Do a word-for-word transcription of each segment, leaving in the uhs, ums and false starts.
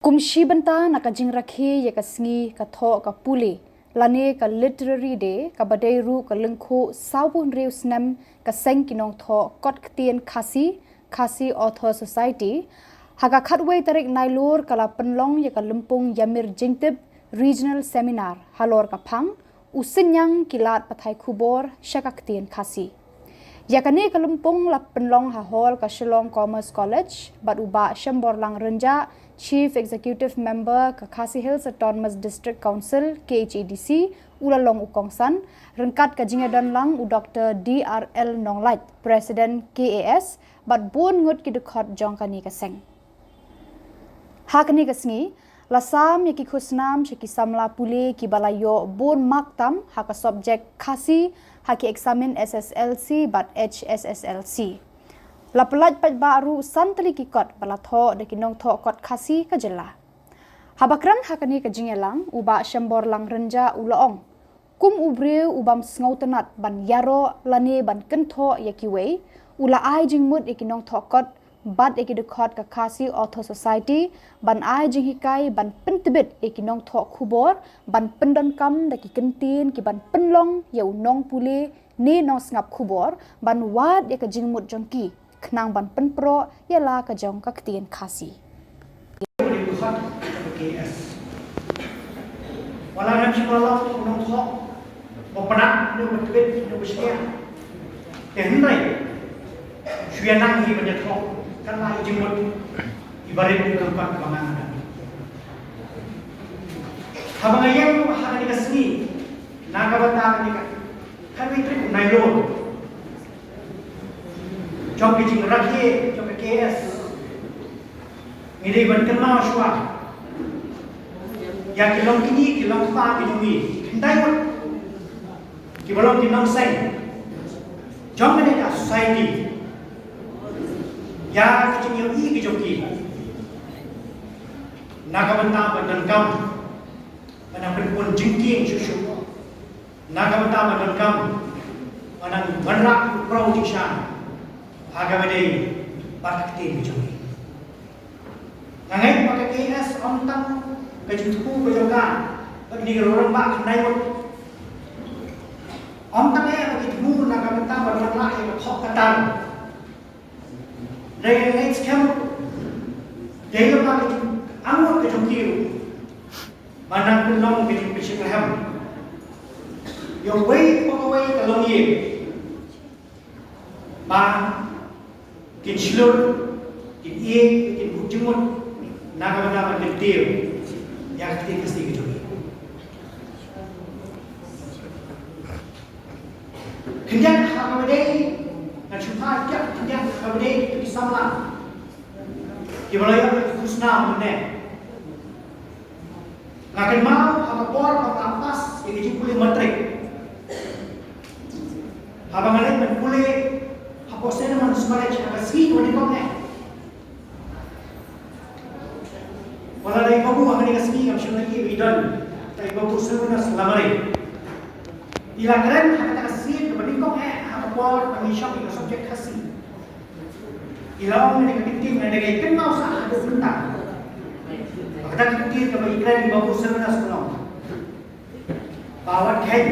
Kum shi bynta na ka jingrakhe ïa ka sngi ka thoh ka pule lane ka Literary Day, kaba dei ruh ka lyngkhuh sawphew hynriew snem ka seng ki nongthoh kot ktien Khasi, Khasi Author Society, ha ka khatwei tarik Nailur ka la pynlong ïa ka lympung ïamir jingtip Regional Seminar halor ka phang U Synñiang ki lad pathai khubor sha ka ktien Khasi. Ïa kane ka lympung la pynlong ha hall ka Shillong Commerce College bad u Bah Shemborlang Rynjah, Chief Executive Member ka Khasi Hills Autonomous District Council, K H A D C, u la long u kongsan, ryngkat ka jingïadonlang u Doctor D R L Nonglait, President K A S, bad bun ngut ki dkhot jong kane ka seng. Ha kane ka sngi, la sam ïa ki khusnam sha ki samla pule kiba la ïoh bun mark tam ha ka subject Khasi ha ki eksamin S S L C bad H S S L C. La pyllait paidbah ruh san tylli ki kot ba la thoh da ki nongthoh kot Khasi ka jylla. Haba kren ha kane ka jingïalang, u Bah Shemborlang Rynjah u la ong, kum u briew u bym sngewtynnat ban ïaroh lane ban kynthoh ïa kiwei, u la ai jingmut ïa ki nongthoh kot bad ïa ki dkhot ka Khasi Author Society ban ai jinghikai ban pyntbit ïa ki nongthoh khubor ban pyndonkam da ki kyntien kiban pynlong ïa u nongpule ne nongsngap khubor ban wad ïa ka jingmut jong ki khnang ban pynproh ïa la ka jong ka ktien Khasi. Wat la ngam shym la long u nongthoh ba pynah ne ba tbit ne ba shniah. Te hynrei shu ïa nang hi ban ïathoh, kan la i jingmut i barit i kyrpad ba ngan. Haba nga ïeng ha kane ka sngi na ka bynta kane ka khatwei tarik Nailur jong ka jingrakhe jong ka K S, ngi dei ban kynmaw shuwa ïa ki longkmie ki longkpa ki jong ngi, khyndai ngut kiba long ki nongseng jong kane ka society, ïa ka jingïohi ka jong ki na ka bynta ban donkam ban nang pynpun jingkieng shuh shuh, na ka bynta ban donkam ban nang wanrah u prong jingshan ha kaba dei bad ka ktien ka jong ngi. Nga ngeit ba ka K S ym tang ka jingthmu ka jong ka bad kine ki rangbah khyndai ngut, ym tang eh ba ki thmu na ka bynta ban wanrah ïa ka thoh ka tang. Dei ka ngeit skhem, dei lypa ka jingangnud ka jong ki ruh ban nang pynlong ka jingpynshitrhem ïa uwei pa uwei ka longïing ba kin shlur, kin ïeit, kin buh jingmut na ka bynta ban kyntiew ïa ka ktien Khasi ka jong ngi. Khyndiat ha kaba dei, ngan shu phai khyndiat, khyndiat ha kaba dei ki samla kiba la ïoh ki khusnam mynne. Nga kynmaw ha ka por ba nga pass ïa ka jingpule matrik, haba nga leit ban pule hapoh Saint Edmund's College ha ka sngi kaba nyngkong eh. Wat la dei babu ha kane ka sngi, ngam shym la ïohi ba i don, dei babu Silvanus Lamare. I la kren ha kata ka sngi kaba nyngkong eh ha ka por ba ngi shong ïa ka subject Khasi. I la ong ïa ka ktien, nga dang kynmaw sah haduh mynta. Ba kata ka ktien kaba i kren i babu Silvanus ka long, ba wat kheiñ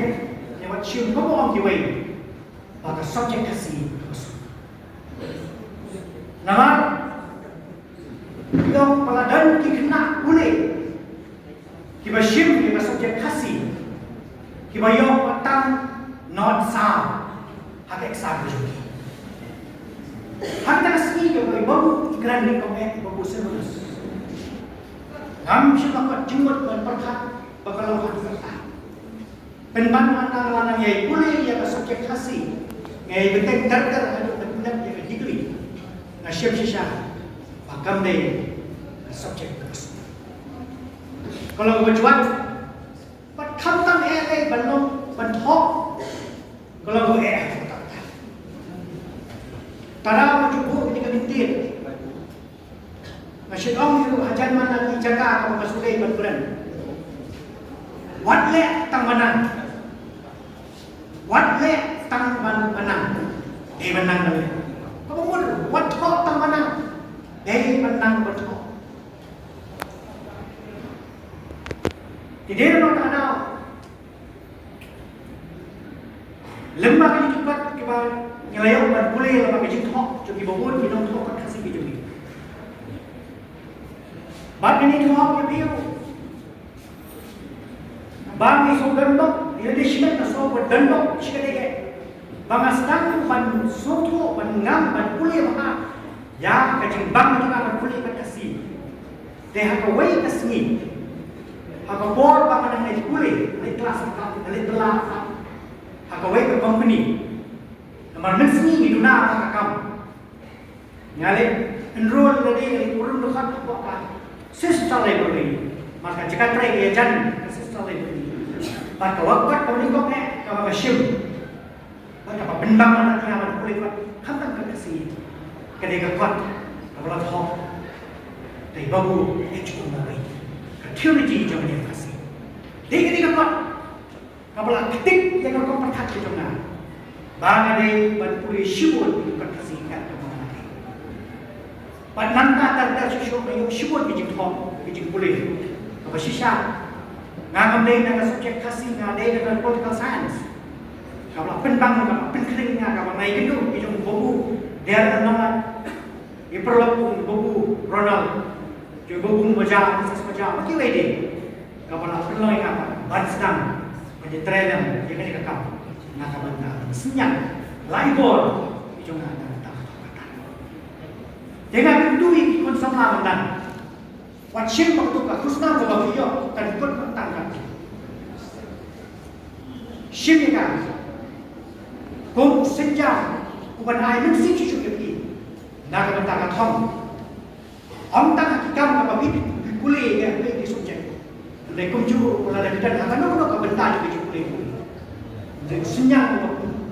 ne wat shim kumba ong kiwei ba ka subject Khasi. Namar ïoh ba la don ki khynnah pule kiba shim ïa ka subject Khasi, kiba ïoh ba tang nod saw ha ka exam ka jong ki. Ha kata ka sngi kaba i babu i kren nyngkong eh, i babu Silvanus, ngam shym la kot jingmut ban pyrkhat ba ka long haduh katta. Pynban ma nga la nang ïai pule ïa ka subject Khasi, nga ïai bteng ter ter haduh ban pyndep ïa ka degree, nga shem shisha ba kam dei ka subject Khasi. Ka long kaba jwat, bad khamtam eh lei ban long ban thoh, ka long kaba eh. Tada ba ju buh ïa ka ktien. Nga shu ong ïa u hajan man la ki jaka kaba nga shu leit ban kren. Wat leh tang ba nang. Wat leh tang ban ba nang. Dei ban nang ban leh. Kaba mut wat thoh tang ba nang. Dei ban nang ban thoh. Te dei namar kata ka daw, lem bad ka jingkyrpad kaba ngi la ïoh ban pule lyngba ka jingthoh jong ki babun ki nongthoh kot Khasi ki jong ngi. Bad ngi ïathoh ïa phi ruh ba ngi sngewdon bok, ïa lade shimet ka sngewdon bok shi katdei eh, ba nga sdang ban sngewthuh, ban ngam, ban pule bha ïa ka jingbam jong nga ban pule bad Khasi. Te ha kawei ka sngi, ha ka por ba nga dang leit pule, leit klas, leit bylla ha kawei ka company. Namar mynsngi ngi duna ha ka kam. Nga leit enroll lade, nga leit urun dkhot hapoh ka sister library. Namar ka jaka trei ka ïajan ka sister library. Bad ka wak pat kaba nyngkong eh kaba nga shim, bad kaba pynbang na ka ban pule kot, khamtam ka Khasi, ka dei ka kot kaba la thoh da i Babu H. U. Murray, ka theology jong ka Khasi. Dei ka dei ka kot kaba la ktik ïa ka rukom pyrkhat ka jong nga ba nga dei ban pule shibun ïa ka kot Khasi kat kaba nga dei. Bad nangta ter ter shuh shuh nga ïoh shibun ki jingthoh, ki jingpule. Kaba shisha nga ngam dei na ka subject Khasi, nga dei na ka political science. Kaba la pynbang, kaba la pynkhring ïa nga, kaba nga ïakynduh ki jong u Babu Dkhar Nonglait, ïa paralok u Babu Ronald, jong u Babu Maja, Moses Maja, bad kiwei de. Kaba la pynlong ïa nga ban sdang ban ïatrei lem ïa kane ka kam na ka bynta ban synñiang la i bor i jong nga na ka bynta. Te nga kyntu ïa ki khun samla mynta, wat shim ba kato ka khusnam kaba phi ïoh kan kut ban tang ka. Shim ïa ka kum u synjar uban ai mynsiem shuh shuh ïa phi na ka bynta ka thong. Ym tang ha ki kam kaba phi, phi pule ïa phi ki subject. Hynrei kumjuh ruh lada phi don ha kano kano ka bynta jong phi pule. Hynrei synñiang ba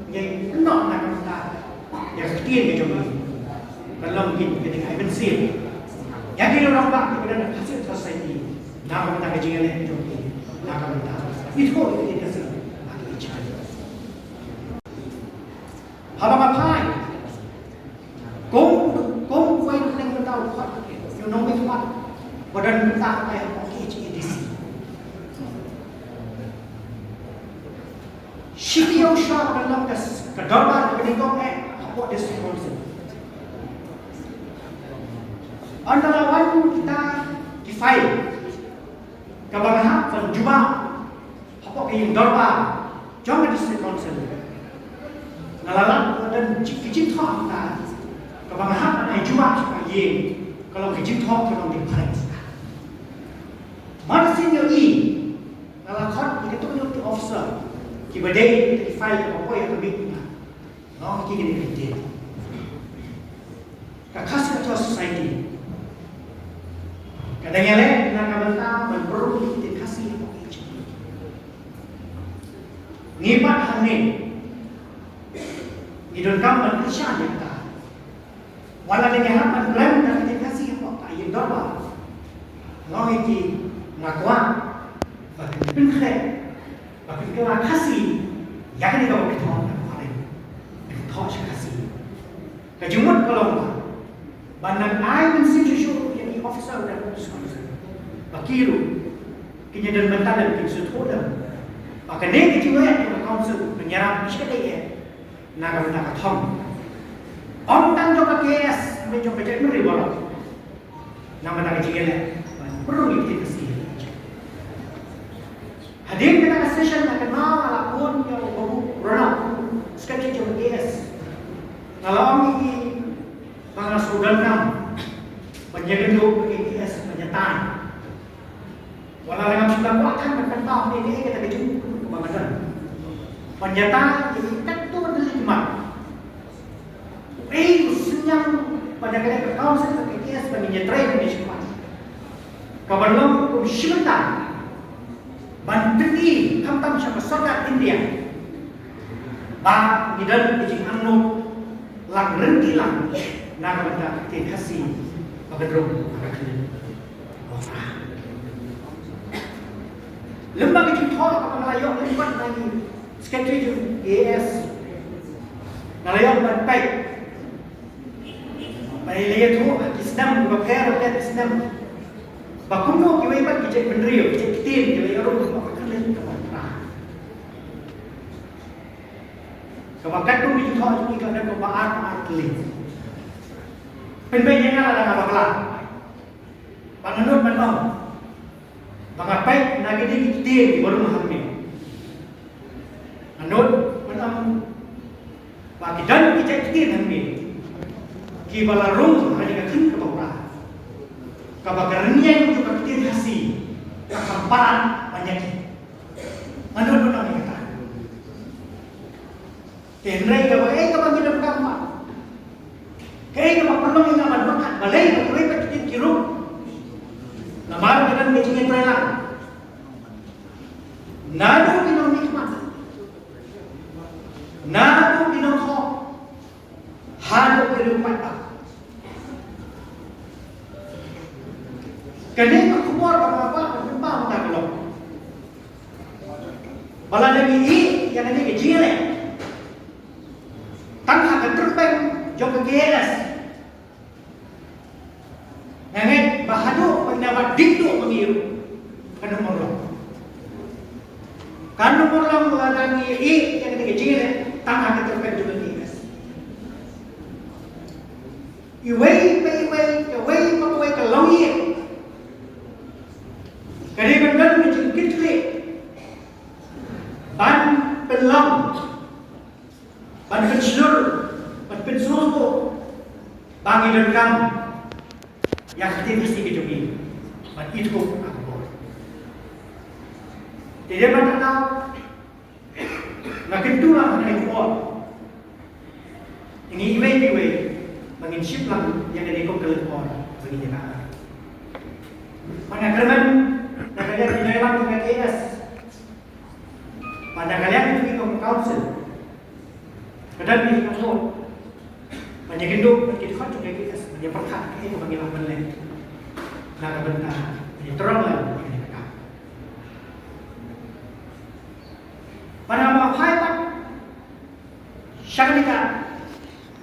ngi ïoh na ka bynta ïa ka ktien ka jong ngi. Ka long kin ka ding ai mynsiem ïa ki rangbah kiba don ha Khasi Society na ka bynta ka jingïaleh ka jong ngi, na ka bynta ithuh ïa ka ktien Khasi ha ki jingïaleh. Haba nga phai kum, kum uwei na pdeng bynta u khot, u nongmihkhmat ba don bynta hapoh K H A D C, shi taïew shuwa ban long ka, ka dorbar kaba nyngkong eh hapoh District Council. Ynda la wan kita ki file kaba nga hap ban jubab hapoh ka ïing dorbar jong ka District Council, nga la lap ba don ki jingthoh hangta kaba nga hap ban ai jubab sha ka ïing, ka long ka jingthoh ka long difference. Mar shu ïohi, nga la khot ïa kito ki officer kiba dei ki file kaba poi ha ka miet. Long ki kine ki dei ka Khasi Authors Society ka dang ïaleh na ka bynta ban burom ïa ki ktien Khasi hapoh Egypt. Ngi pat hangne ngi donkam ban kyrshan ïa kata. Wat la dang ïa hap ban kren da ka ktien Khasi hapoh ka ïing dorbar, long ïa ki nga kwah ba kin pynkhreh, ba kin kylla Khasi ïa kane kaba phi thoh na ka phareng, phin thoh sha Khasi. Ka jingmut ka long ba ban nang ai mynsiem shuh shuh ïa ki officer da ka council ba ki ruh kin ïa don bynta lem, kin sngewthuh lem ba kane ka jingeh jong ka council ban ïarap shi katdei eh na ka bynta ka thong. Ym tang jong ka K S, hynrei jong ka jaitbynriew baroh. Na ka bynta ka jingïaleh ban burom ïa ki ktien Khasi. Hadien kata ka session, nga kynmaw nga la phone ïa u Babu Ronald, u secretary jong ka K S. Nga la ong ïa ki ba nga sngewdon kam ban ïakynduh bad ka K S ban ïatai. Wat la ngam shym la kwah than ban pynpaw ïa kaei kata ka jingmut kaba nga don ban ïatai ïa ki katto katne ki mat. Ei, u synñiang ba da ka council ka K S ba ngin ïatrei, ba ngin ïatrei. Kaba long kum shi bynta ban pyni khamtam sha ka sorkar India ba ngi don ka jingangnud lang ryntih lang na ka bynta ka ktien Khasi ba ka drum ba ka khlieh. Lem bad ka jingthoh kaba nga la ïoh lyngba na i secretary jong K S, nga la ïoh ban peit ba la ïathuh ha ki snem kiba pher bapher, ki snem Ba kumno kiwei pat ki jait bynriew, ki jait ktien, ki la ïaroh ba ka kyrleng kaba pra. Kaba katkum ki jingthoh jong ki ka don kaba ar ar tylli. Pynbeit ïa nga lada nga bakla. Ba nga nud ban ong ba nga peit na kine ki ktien kiba rung hangne. Nga nud ban ong ba ki don ki jait ktien hangne kiba la rung ha kane ka khun kaba pra, kaba ka rynïeng jong ka ktien Khasi ka kham palat ban ïa ki. Nga nud ban ong ïa kata. Te hynrei kaba, eh, kaba ngi donkam, kaei kaba pynlong ïa nga ban pyrkhat balei ba kiwei pat ki ktien ki rung? Namar ka don ka jingïatreilang. Naduh ki nongmihkhmat, naduh ki nongthoh, haduh ki riewpaidbah. Kane ka khubor kaba nga kwah ban pynpaw mynta ka long ba lada ngi ïeh ïa kane ka jingïaleh tang ha ka tyrpeng jong ka K A S, nga ngeit ba haduh ba ngi naba ding duh ba ngi ïoh, kan ym long. Kan ym long lada ngi ïeh ïa kane ka jingïaleh tang ha ka tyrpeng jong ka K A S. Iwei pa iwei, kawei pa kawei ka longïing ka dei ban don ka jingkitkhlieh ban pynlong, ban pynshlur, ban pynsngewthuh ba ngi donkam ïa ka ktien Khasi ka jong ngi ban ithuh ha ka bor. Te dei ban kynmaw, nga kyntu lang ha kane ka por ïa ngi iwei pa iwei ba ngin shim lang ïa kane kum ka lyngkor ba ngin ïa ka. Bad nga kyrmen na ka liang jong ka K A S, bad na ka liang jong ngi kum ka council, ka don ka jingmut ban ïakynduh bad ki dkhot jong ka K A S ban ïa pyrkhat kaei kaba ngi lah ban leh na ka bynta ban ïa trong lang ïa kane ka kam. Bad nga phai pat sha kane ka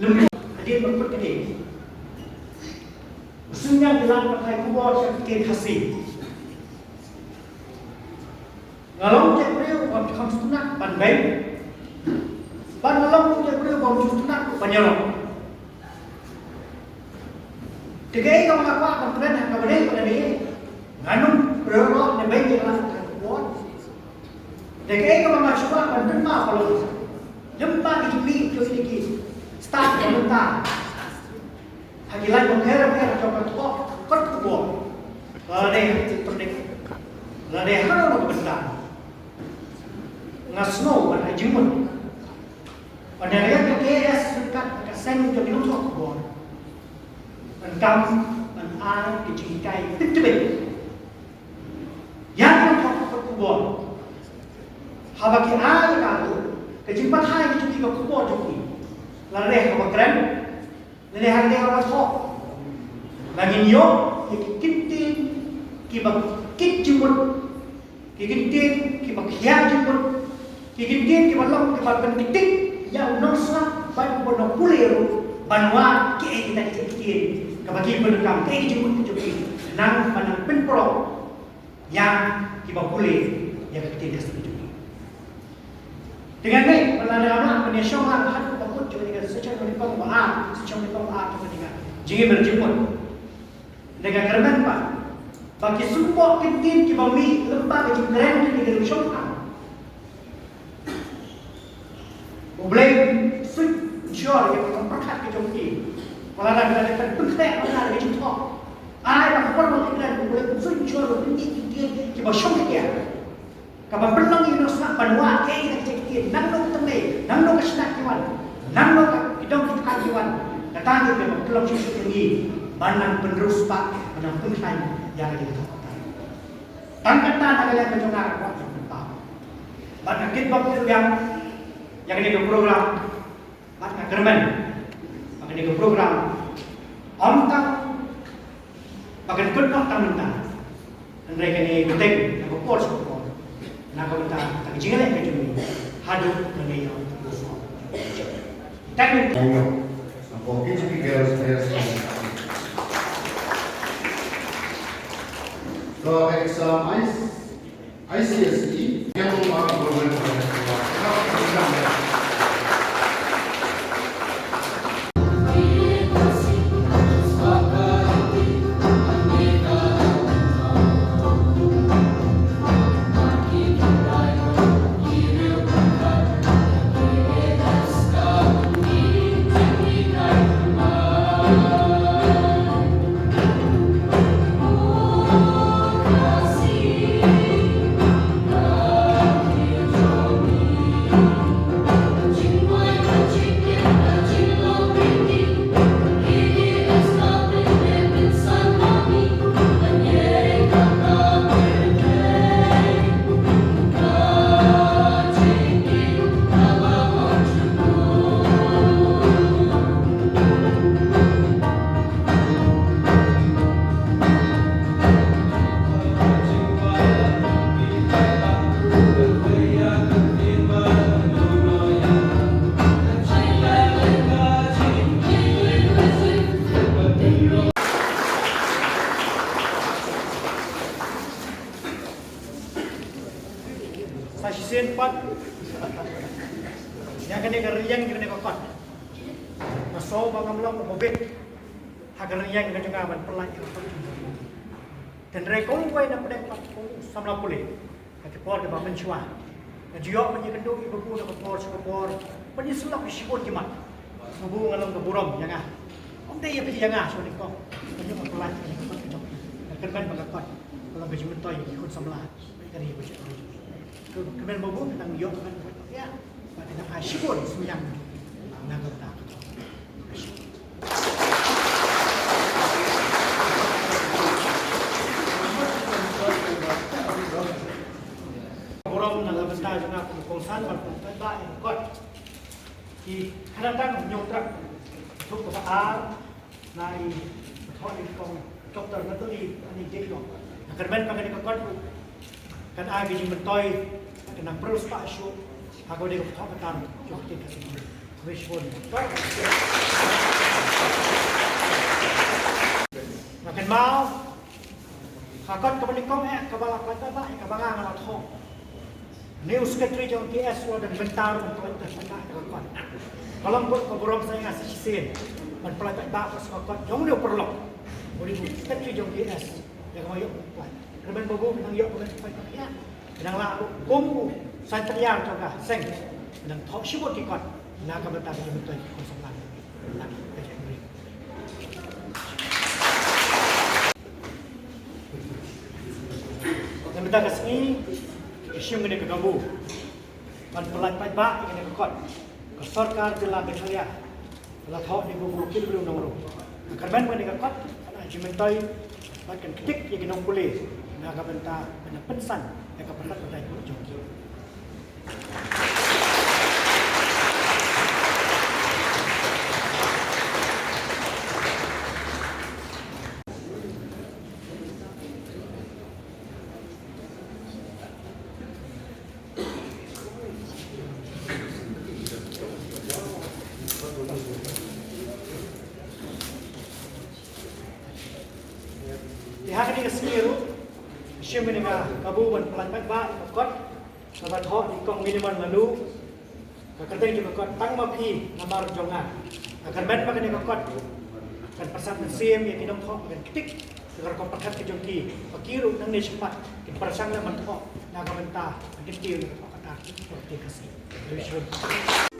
lympung hadien ba kut kane. U Synñiang ki la pathai khubor sha ki ktien Khasi. Nga long u jaitbynriew uba kham sngewtynnat ban beiñ, bad nga long u jaitbynriew uba kham sngewtynnat ban ïaroh. Te kaei kaba nga kwah ban kren ha kaba dei kaba dei, ngan ym ïaroh ne beiñ ïa la ka khubor. Te kaei kaba nga shu kwah ban pynpaw ka long, lem bad ki jingmih jong kine ki staff ba mynta ha ki lad bapher bapher jong ka thoh kot khubor, lada dei ha ka jingpyndik, lada dei ha kano kano ka bynta, nga sngew ban ai jingmut ban ïa ka K A S ryngkat ka seng jong ki nongthoh khubor ban kam ban ai ka jinghikai tip tip ïa ki nongthoh khubor haba ki ai ïa ka, ka jingpathai ka jong ki, ka khubor jong ki, lada dei haba kren, lada dei ha kaba thoh, ba ngin ïoh ïa ki ktien kiba kit jingmut, ki ktien kiba khia jingmut, ki ktien kiba long kiba pynktik ïa u nongsngap bad uba nongpule ruh ban wad kaei kita ki ktien kaba ki pyndonkam, kaei ka jingmut ka jong ki, khnang ban nang pynpro ïa kiba pule ïa ka ktien Khasi ka jong ki. Te nga ngeit ba lada ngam lah ban ïashong lang haduh ba kut jong kane ka session nyngkong ba ar, session nyngkong ba ar jong kane ka jingim jingmut, te nga kyrmen ba, ba ki symboh ki ktien kiba mih lem bad ka jingkren kane ka jingshong lang. U Blei un suit ensure ïa ka pyrkhat ka jong ki. Wat la ka dei ka pynkhreh, wat la ka jingthoh, ai ba khubor ba ki kren, U Blei un suit ensure ba kin dei ki ktien kiba shong khia, kaba pynlong ïa u nongsngap ban wad kaei kata ka ktien, nangno ka tynrai, nangno ka shna ki wan, nangno ka ki dong ki tnat ki wan. Kata ka dei kaba pynlong shisha ïa ngi ban nang pynriewspah, ban nang pynkhlaiñ ïa ka jingthoh. Tang kata na ka liang ka jong nga ka kwah ban pynpaw. Bad nga kit bok kit rwiang ïa kane ka program. Bad nga kyrmen ba kane ka program ym tang ba kan kut noh tang mynta, hynrei kane ka bteng na ka por sha ka por, na ka bynta ka jingïaleh ka jong ngi haduh na ka ïa u. Thank you. Thank you. Thank you. Ka exam I C S E yang ma government. Sa shisien pat ïa kane ka rynïeng, ïa kane ka kot, nga sngew ba ngam long u ba bit ha ka rynïeng ka jong nga ban pynlait ïa ka kot. Hynrei kumwei na pdeng pat u samla pule, ha ki por kiba mynshuwa nga ju ïoh ban ïakynduh ïa u babu na ka por sha ka por ban ïasyllok ïa shibun ki mat. U babu, nga long ka burom ïa nga, ym dei ïa phi ïa nga shuwa, nyngkong ban ïoh ban pynlait ïa ka kot ka jong phi. Nga kyrmen ba ka kot ka long ka jingmyntoi ïa ki khun samla. Ka ri ba jong ngi. Ka kmen ba bun nang ïoh ngan ïa ba nang ai shibun smiang na ka bynta. Burom na ka bynta jong nga kum u kongsan bad kum u paidbah ïa ka kot. Ki khana tang ñiewtrep. Thuk kaba ar na i thoh i kong Doktor Natalie Annie Jake Long. Nga kyrmen ba kane ka kot ruh kan ai ka jingmyntoi, kan nang pynrung spah shuh ha kaba dei ka thoh ka tam jong ka ktien Khasi. Khublei shibun. Nga kynmaw ha kot kaba nyngkong eh kaba la pynpaw ba eh kaba nga nga la thoh. Une u secretary jong K S u la don bynta ruh ban pynlait paidbah ïa ka kot. Ka long ka burom sa ïa nga sa shisien ban pynlait paidbah ïa ka kot jong une u paralok. U dei u secretary jong K S ïa kaba ïoh ban pynlait. Kyrmen ba bun nang ïoh ban pynlait ïa. Nang lah ruh kum u secretary jong ka seng nang thoh shibun ki kot na ka bynta ka jingmyntoi ki khun samla. Na ka bynta ka sngi, ka shim kane ka kabu ban pynlait paidbah ïa kane ka kot, ka sorkar jylla Meghalaya ka la thoh ïa u Babu Kilbru Nongrum. Nga kyrmen ba kane ka kot kan ai jingmyntoi bad kan ktik ïa ki nongpule na ka bynta ban pynsan ïa ka pyrkhat pyrthei jong ki. Te ha kane ka sngi ruh, shim kane ka kabu ban pynlait paidbah ïa ka kot, kaba thoh da i Kong Miniman Laloo. Ka kyrteng jong ka kot Tang Ma Phi Namar Jong Nga. Nga kyrmen ba kane ka kot kan pynsan mynsiem ïa ki nongthoh, kan ktik ïa ka rukom pyrkhat ka jong ki, ba ki ruh nangne shakhmat kin pyrshang lem ban thoh na ka bynta ban kyntiew ïa ka thoh ka tar ka ktien Khasi.